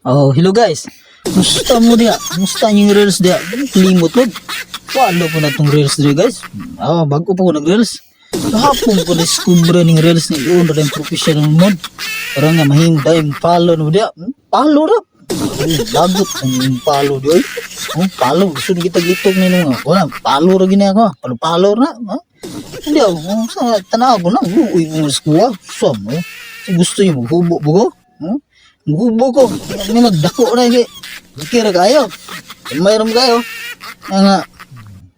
Oh, hello guys. Musta mo diha? Musta yung reels diha? Limot pod. Walo po na tong reels diha, guys. Ah, bago pa ko nag-reels. Kahapon ko discover ning reels ni yun rin professional mode. Para nga mahimo dahil follow no diha. Follow ra. Oh, lagot ang follow di oy. Oh, follow gusto ni kita gitok ni nga. Wala, follow ra gini ako. Follow-follow na. Ha? Hindi ako. Oh, sa tanaw ko na. Uy, mo skuwa. Sa mo. Gusto niyo maghubo bugo? Hmm? Maghubo ko. May magdako na kay. Kira kayo. Mayroon kayo. Nga nga.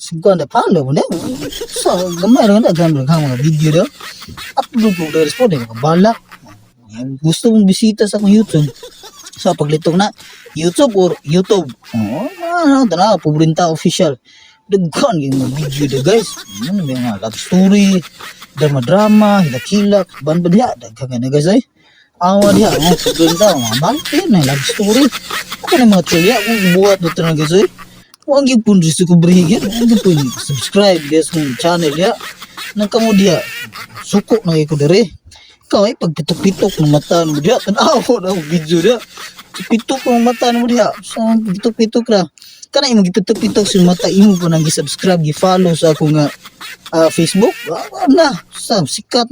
Sugkan na follow mo na. So, gamay ra na gamay ra mga video do. Upload ko diri po di balak. Gusto mong bisita sa akong YouTube. So, paglitok na YouTube or YouTube. Oh, ano, tanaw, Pobrinta Official. Daghan yung mga video do, guys. Ano may mga love story, drama-drama, hilak-hilak, ban ba diha? Daghan na, guys, ay. Awa diha, mga Pobrinta, mga balti na love story. Ako na mga chulya, kung buhat dito na, guys, ay. Huwag yung pun diskubrihin yan. Huwag yung pun subscribe guys kung channel ya. Nang kamo diha, suko na ko dere. Ikaw ay pagpitok-pitok ng mata mo diha. Tanaw na ang video diha. Pitok ng mata mo diha. So, pitok-pitok ra. Kana imong gipitok-pitok sa mata imo po nang gi-subscribe, gi-follow sa ako nga Facebook. Ah, na, sa sikat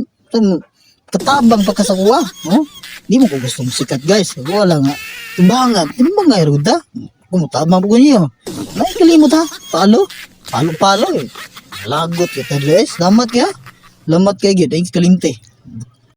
katabang pa ka sa kuha, no? Di mo ko gusto mo sikat, guys. Wala nga. Timbangan, timbang nga ruda. Kung tabang po niyo. Nay kalimot ha. Follow. Follow follow eh. Lagot kita, guys. Lamat kaya. Lamat kay gid ay kalimte.